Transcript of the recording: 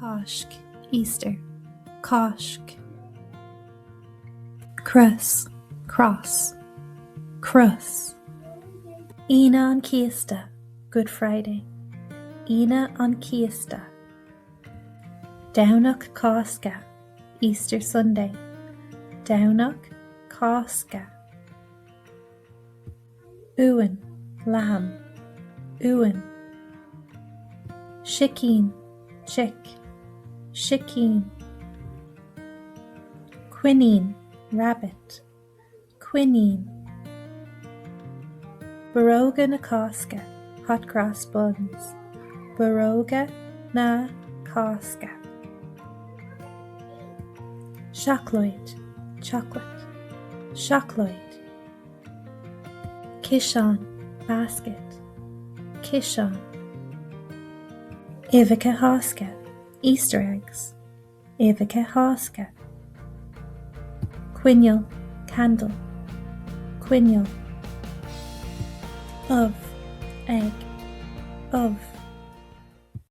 Cáisc, Easter. Cáisc. Cros, cross. Cros. Aoine an Chéasta, Good Friday. Aoine an Chéasta. Domhnach Cásca, Easter Sunday. Domhnach Cásca. Uan, lamb. Uan. Sicín, chick. Sicín. Coinín, rabbit. Coinín. Borróga na Cásca, hot cross buns. Borróga na Cásca. Seacláid, chocolate. Seacláid. Ciseán, basket. Ciseán. Uibheacha Cásca, Easter eggs. Uibheacha Cásca. Coinneal, candle. Coinneal. Ubh, egg. Ubh.